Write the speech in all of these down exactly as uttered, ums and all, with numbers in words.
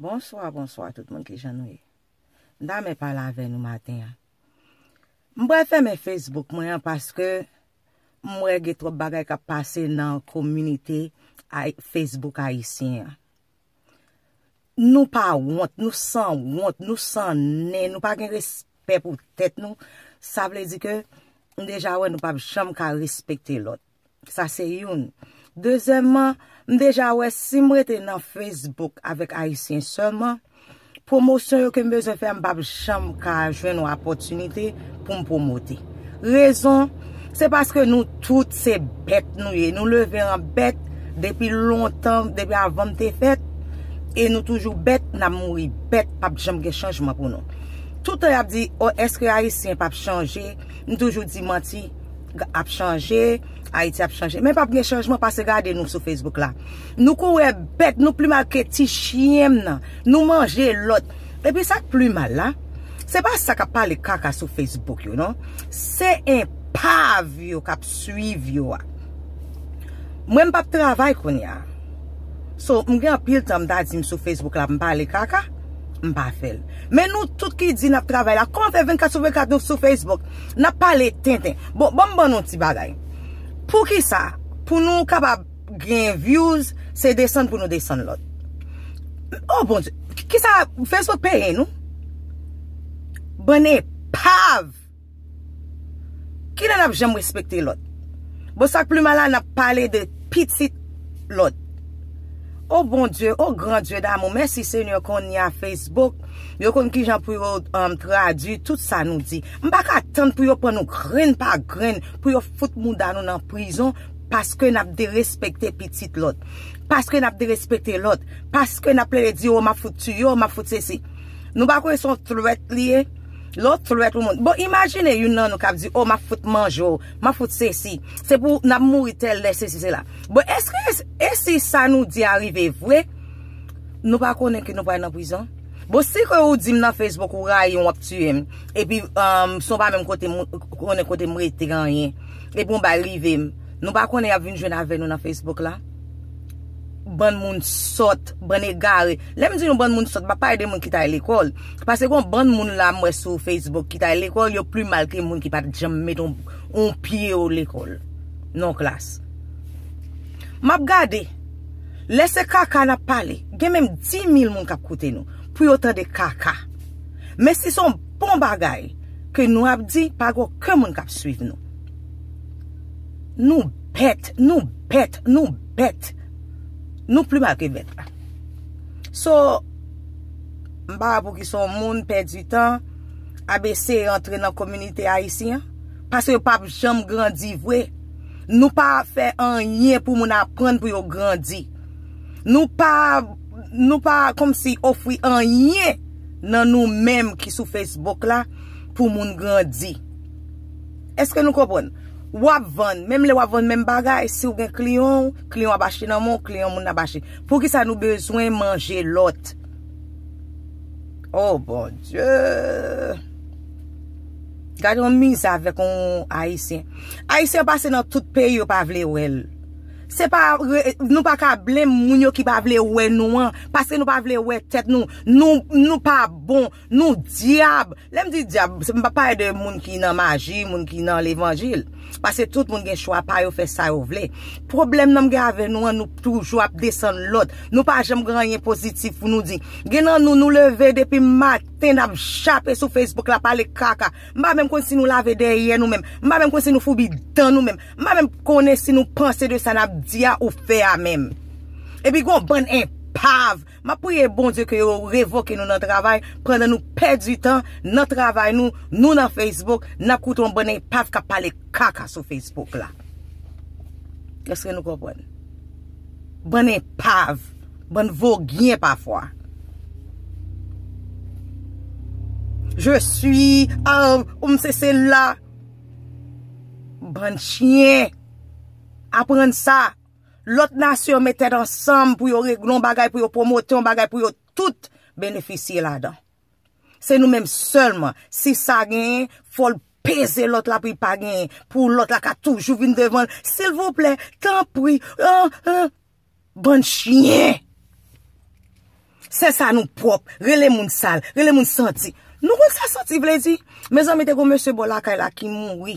Bonswa, bonswa tout moun, kijan nou ye? M ta renmen pale avè nou maten an. M pral fèmen Facebook mwen an paske m wè gen twòp bagay k ap pase nan kominote ay-, Facebook ayisyen an. Nou pa wont, nou san wont, nou san nen, nou pa gen respè pou tèt nou. Sa vle di ke m deja wè nou p ap janm ka respekte lòt. Sa se youn. Dezyèmman, m deja wè si m rete nan Facebook avèk ayisyen sèlman, pwomosyon yo ke m bezwen fè a, m p ap janm ka jwenn yon opòtinite pou m pwomote. Rezon, se paske nou tout se bèt nou ye. Nou leve an bèt depi lontan, depi avan m te fèt, e nou toujou bèt, n ap mouri bèt, p ap janm gen chanjman pou nou. Toutan y ap di, "O, èske ayisyen p ap chanje?" M toujou di manti, ap chanje, Ayiti ap chanje. Men p ap gen chanjman, pase gade nou sou Facebook la. Nou kouri bèt, nou pli mal ke ti chyen m nan. Nou manje lòt. Epi sa k pli mal la, se pa sa k ap pale kaka sou Facebook yo, non. Se enpav yo k ap swiv yo a. Mwen, m p ap travay kounye a. So, m gen anpil tan m ta di m sou Facebook la, m pale kaka, m pa fè l. Men nou tout ki di n ap travay la, kòman fè vennkat sou vennkat nou sou Facebook, n ap pale tenten? Bon, ban m ban nou ti bagay. Poukisa? Pou nou kapab gen views, se desann pou nou desann lòt. Oh, Bondye, kisa Facebook peye nou? Bann enpav! Kilè n ap janm respekte lòt? Bon, sa k pli mal la, n ap pale de pitit lòt. O Bondye, o gran Dye damou, mèsi Senyè, kounye a Facebook, yo konn kijan pou yo, um, tradui tout sa nou di. M pa ka tann pou yo pran nou grenn pa grenn, pou yo fout mouda nou nan prizon, paske n ap derespekte pitit lòt. Paske n ap derespekte lòt. Paske n ap plede di, "O, m ap fout tiye w, m ap fout sesi." Nou pa kwè se yon threat li ye? Lè w threat yon moun. Bon, imajine youn nan nou k ap di, "O, m ap fout manje w, m ap fout sesi. Se pou n ap mouri tèl lè, sesi, sela." Bon, èske, e si sa nou di a rive vre, nou pa konnen ke nou pral nan prizon? Bon, si ke ou di m nan Facebook ou rayi m, w ap tiye m, epi, um, si w pa menm kote m, konnen kote m rete anyen, epi yon bagay rive m, nou pa konnen y ap vin jwenn avè nou nan Facebook la? Bann moun sòt, bann egare. Lè m di nou bann moun sòt, m pa pale de moun ki t al lekòl. Paske gon bann moun la m wè sou Facebook ki t al lekòl, yo pli mal ke moun ki pa t janm met on, on pye yo lekòl, nan klas. M ap gade, lè se kaka n ap pale, gen menm di mil moun k ap koute nou, pou yo tande kaka. Men si se yon bon bagay ke nou ap di, pa gen okenn moun k ap swiv nou. Nou bèt, nou bèt, nou bèt. Nou pli mal ke bèt la. So, m pa wè poukisa yon moun pèdi tan ap eseye rantre nan kominote ayisyen an, paske yo p ap janm grandi vre. Nou pa fè anyen pou moun aprann pou yo grandi. Nou pa, nou pa kòmsi ofri anyen nan nou menm ki sou Facebook la pou moun grandi. Èske nou konprann? W ap vann, menm lè w ap vann menm bagay, si w gen kliyan w, kliyan w ap achte nan men w, kliyan moun ap achte. Poukisa nou bezwen manje lòt? Oh, Bondye! Gade yon mizè avèk yon Ayisyen. Ayisyen pase nan tout peyi, yo pa vle wè l. Se pa re-, nou pa ka blame moun yo ki pa vle wè nou an, paske nou pa vle wè tèt nou. Nou, nou pa bon, nou dyab. Lè m di dyab, se, m pa pale de moun ki nan maji, moun ki nan levanjil. Paske tout moun gen chwa pa yo, fè sa yo vle. Pwoblèm nan m gen avè nou an, nou toujou ap desann lòt. Nou pa janm gen anyen pozitif pou nou di. Gen nan nou, nou leve depi maten, n ap jape sou Facebook la, pale kaka. M pa menm konn si nou lave dèyè nou menm. M pa menm konn si nou foubi dan nou menm. M pa menm konnen si nou panse de sa n ap di a ou fè a menm. Epi gon bann enpav. M ap priye Bondye ke yo revoke nou nan travay, pandan nou pèdi tan nan travay nou, nou nan Facebook, n ap koute yon bann enpav k ap pale kaka sou Facebook la. Èske nou konprann? Bann enpav, bann vogyen pafwa. Je suis, ah, m se sela. Bann chyen. Aprann sa. Lòt nasyon met tèt ansanm pou yo regle yon bagay, pou yo pwomote yon bagay, pou yo tout benefisye ladan. Se nou menm sèlman. Si sa genyen, fò l peze lòt la pou l pa genyen. Pou lòt la ka toujou vin devan l. Silvouplè, tanpri, ah, ah, bann chyen. Sèl sa nou pwòp, rele moun sal, rele moun santi. Nou konn sa santi vle di? Mezanmi, te gon mesye bò lakay la ki mouri.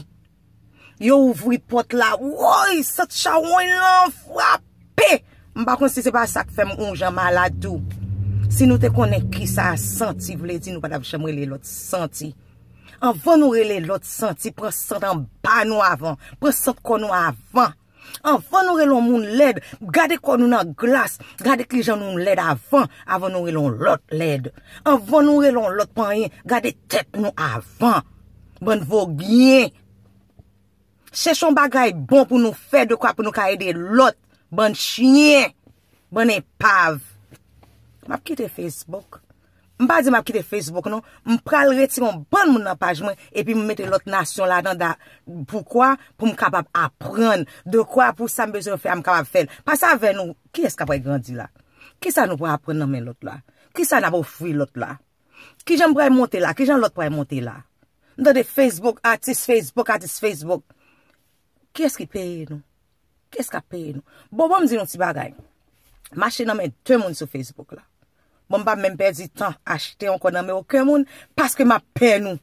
Yo ouvri pòt la, woy, sant chawony lan frape. M pa konn si se pa sa k fè m yon jan malad tou. Si nou te konnen ki sa santi vle di, nou pa t ap janm rele lòt santi. Anvan nou rele lòt santi, pran sant anba nou avan. Pran sant kò nou avan. Anvan nou rele yon moun lèd, gade kò nou nan glas. Gade kijan nou lèd avan, avan nou rele yon lòt lèd. Anvan nou rele yon lòt pa anyen, gade tèt nou avan. Bann vogyen. Chèche yon bagay bon pou nou fè, dekwa pou nou ka ede lòt. Bann chen. Bann enpav. M ap kite Facebook. M pa di m ap kite Facebook non. M pral retire yon bann moun nan paj mwen epi m mete lòt nasyon ladan. Poukwa? Pou m kapab aprann. Dekwa pou sa m bezwen fè a, m kapab fè l. Pase avè nou, kiyès k ap grandi la? Kisa nou pral aprann nan men lòt la? Kisa n ap ofri lòt la? Kijan m pral monte la? Kijan lòt pral monte la? M tande Facebook, atis Facebook, atis Facebook. Kiyès ki peye nou? Kiyès k ap peye nou? Bon, bon, m di nou ti bagay. M achte nan men de moun sou Facebook la. Bon, m pa menm pèdi tan achte ankò nan men okenn moun paske m ap pè nou.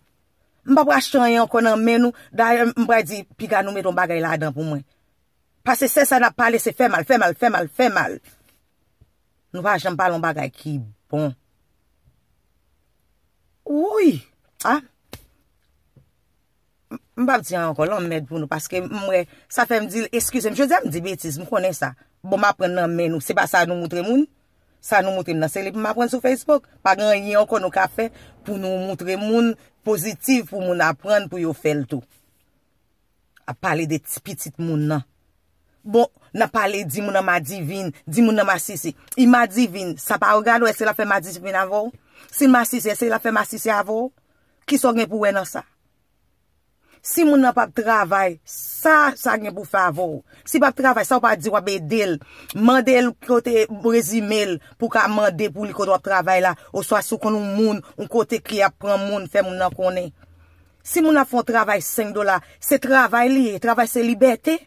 M pa pral achte anyen ankò nan men nou. Dayè, m pral di piga nou mete yon bagay ladan pou mwen. Paske sèl sa n ap pale, se fè mal, fè mal, fè mal, fè mal. Nou pa janm pale yon bagay ki bon. Wouy! Ah! M p ap di anyen ankò, lanmèd pou nou, paske m wè, sa fè m di l, eskize m, jodi a m di betiz, m konnen sa. Bon, m aprann nan men nou, se pa sa nou moutre moun. Sa nou moutre m nan, se li pou m aprann sou Facebook. Pa gen anyen ankò nou ka fè pou nou moutre moun pozitif, pou moun aprann pou yo fè l tou. Ap pale de ti pitit moun nan. Bon, n ap pale di moun nan madivin, di moun nan masisi. I madivin, sa pa regade w, èske l ap fè madivin avè w? Si l masisi, èske l ap fè masisi avè w? Kisa w gen pou wè nan sa? Si moun nan p ap travay, sa sa gen pou fè avè w? Si l p ap travay, sa w pa di w ap ede l? Mande l kote rezime l pou w ka mande pou li kote w ap travay la, oswa si w konn yon moun, yon kote ki ap pran moun, fè moun nan konnen. Si moun ap fè yon travay senk dola, se travay li ye, travay se libète.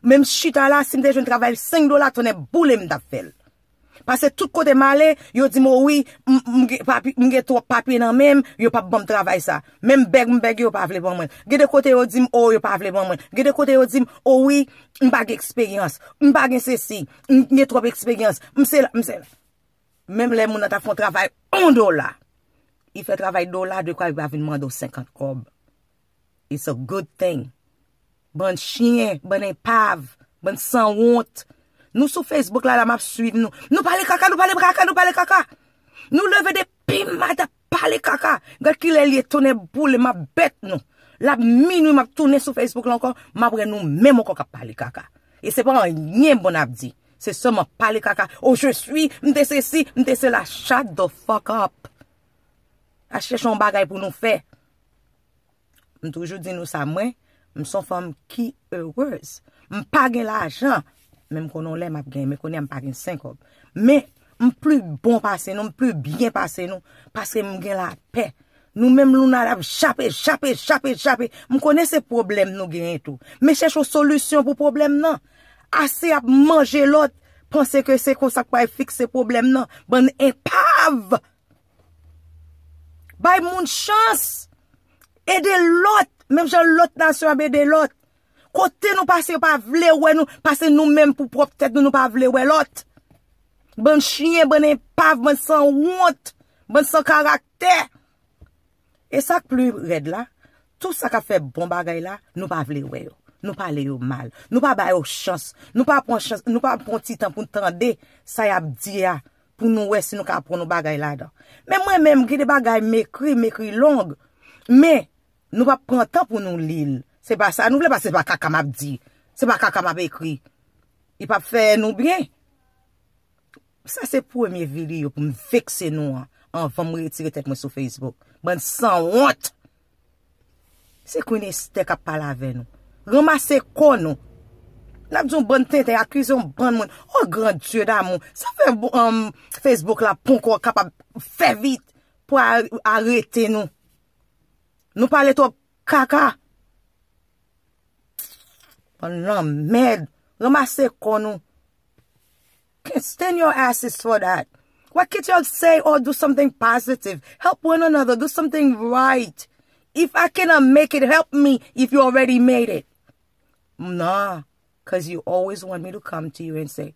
Menm chita la, si m te jwenn travay senk dola, tonnè boule m t ap fè l. Paske tout kote m ale, yo di m, o wi, m, m gen papi-, m gen twòp papye nan men m, yo p ap ban m travay sa. Menm bèg m bèg yo pa vle ban mwen. Gen de kote yo di m, o, yo pa vle ban mwen. Gen de kote yo di m, o wi, m pa gen eksperyans, m pa gen sesi, m gen twòp eksperyans, m se la, m se la. Menm lè moun nan ta fè yon travay yon dola, li fè travay dola de kwa li pa vin mande w senkant kòb. It's a good thing. Bann chen, bann enpav, bann sanwont. Nou sou Facebook la, la m ap swiv nou. Nou pale kaka, nou pale kaka, nou pale kaka. Nou leve depi maten ap pale kaka. Gad kilè l ye, tonnè boule m, m ap bèt nou. L ap minwi, m ap tounen sou Facebook la ankò, m ap wè nou menm ankò k ap pale kaka. E se pa anyen bon n ap di. Se sèlman pale kaka. Oh, je suis, m te sesi, m te sela. Shut the fuck up. A chèche yon bagay pou nou fè. M toujou di nou sa, mwen, m se yon fanm ki erez. M pa gen lajan, men m konnen yon lè m ap genyen. Men kounye a m pa gen senk kòb. Men, m pli bon pase nou, m pli byen pase nou, paske m gen lapè. Nou menm, Luna, l ap jape, jape, jape, jape. M konnen se pwoblèm nou genyen tou. Men chèche yon solisyon pou pwoblèm nan. Ase ap manje lòt, panse ke se konsa k pral fikse pwoblèm nan. Bann enpav! Bay moun chans! Ede lòt, menm jan lòt nasyon ap ede lòt. Kote nou pase, yo pa vle wè nou, pase nou menm pou pwòp tèt nou, nou pa vle wè lòt. Bann chen, bann enpav, bann sanwont, bann san karaktè. E sa k pli rèd la, tout sa k ap fè bon bagay la, nou pa vle wè yo. Nou pale yo mal. Nou pa ba yo chans. Nou pa pran chans, nou pa pran ti tan pou n tande sa y ap di a, pou nou wè si nou ka pran yon bagay ladan. Men mwen menm, gen de bagay m ekri, m ekri long. Men, nou p ap pran tan pou nou li l. Se pa sa nou vle, paske se pa kaka m ap di. Se pa kaka m ap ekri. Li p ap fè nou byen. Sa se premye videyo pou m vekse nou an, anvan m retire tèt mwen sou Facebook. Bann sanwont! Se Queen Esther k ap pale avè nou. Ranmase kò nou. N ap di yon bann tenten, akize yon bann moun. Oh, grand Dieu d'amour. Sa fè, um, Facebook la ponkò kapab fè vit pou a-, arete nou. Nou pale twòp kaka. Bann lanmèd. Ranmase kò nou. Can't stand your asses for that. Why can't y'all say or do something positive? Help one another. Do something right. If I cannot make it, help me if you already made it. Nah, because you always want me to come to you and say,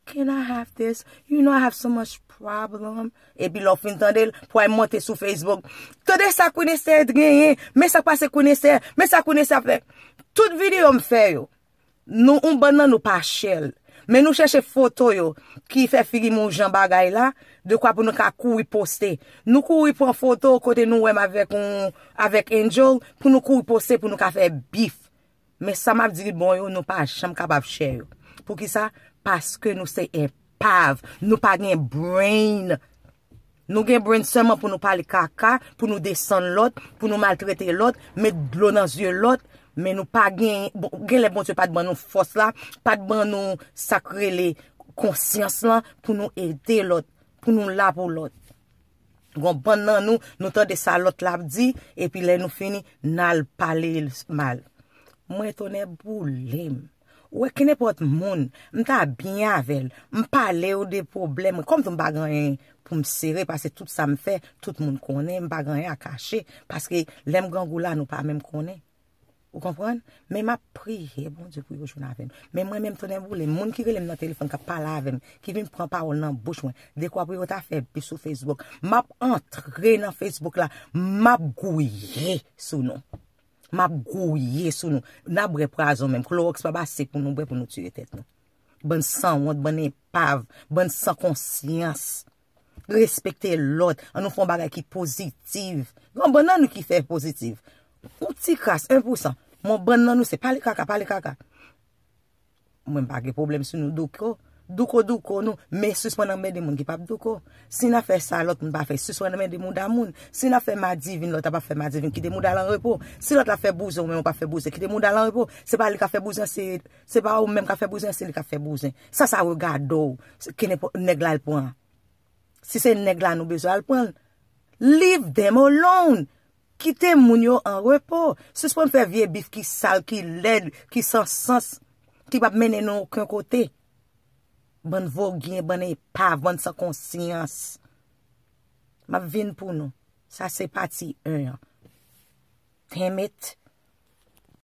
"Can I have this? You know I have so much problem." Epi lè w fin tande l, pou al monte sou Facebook. Tande sa Queen Esther genyen, men sa k pase Queen Esther, men sa Queen Esther ap fè. Tout videyo m fè yo, nou, yon bann nan nou pa share l. Men nou chèche foto yo ki fè figi m yon jan bagay la, dekwa pou nou ka kouri poste. Nou kouri pran foto kote nou wè m avèk yon, avèk Angel, pou nou kouri poste, pou nou ka fè bif. Men sa m ap di bon yo, nou pa janm kapab share yo. Poukisa? Paske nou se enpav. Nou pa gen brain. Nou gen brain sèlman pou nou pale kaka, pou nou desann lòt, pou nou maltrete lòt, met dlo nan zye lòt, men nou pa gen, bon, genlè Bondye pa t ban nou fòs la, pa t ban nou sa k rele konsyans lan pou nou ede lòt, pou nou la pou lòt. Gon bann nan nou, nou tande sa lòt la ap di, epi lè nou fini, n al pale l mal. Mwen tonnè boule m. Ou wè kenenpòt moun, m ta byen avè l, m pale w de pwoblèm mwen. Kòm tou m pa gen anyen pou m sere, paske tout sa m fè, tout moun konnen, m pa gen anyen a kache, paske lè m grangou la, nou pa menm konnen. Ou konprann? Men m ap priye Bondye pou yo jwenn avè m. Men mwen menm tonnè boule m, moun ki rele m nan telefòn, k ap pale avè m, ki vin pran pawòl nan bouch mwen, dekwa pou yo ta fè bif sou Facebook, m ap antre nan Facebook la, m ap gouye sou nou. M ap gouye sou nou. N ap bwè pwazon menm. Klowòks pa ase pou nou bwè pou nou tiye tèt nou. Bann sanwont, bann enpav, bann san konsyans. Respekte lòt. An nou fè yon bagay ki pozitiv. Gon bann nan nou ki fè pozitiv. Yon ti kras, en pou san. Mon bann nan nou se pale kaka, pale kaka. Mwen m pa gen pwoblèm si nou douko. Douko, douko nou. Men sispann anmède moun ki p ap douko. Si n ap fè sa lòt moun pa fè, sispann anmède mouda moun. Si n ap fè madivin, lòt la p ap fè madivin, kite mouda l an repo. Si lòt la fè bouzen, ou menm ou p ap fè bouzen, kite mouda l an repo. Se pa li k ap fè bouzen, se, se pa ou menm k ap fè bouzen, se li k ap fè bouzen. Sa, sa regade w. Se kenenpòt nèg la l pran. Si se nèg la nou bezwen al pran l. Leave them alone. Kite moun yo an repo. Sispann fè vye bif ki sal, ki lèd, ki san sans, ki p ap mennen nou okenn kote. Bann vogyen, bann enpav, bann san konsyans. M ap vin pou nou. Sa se pati en an. Damn it.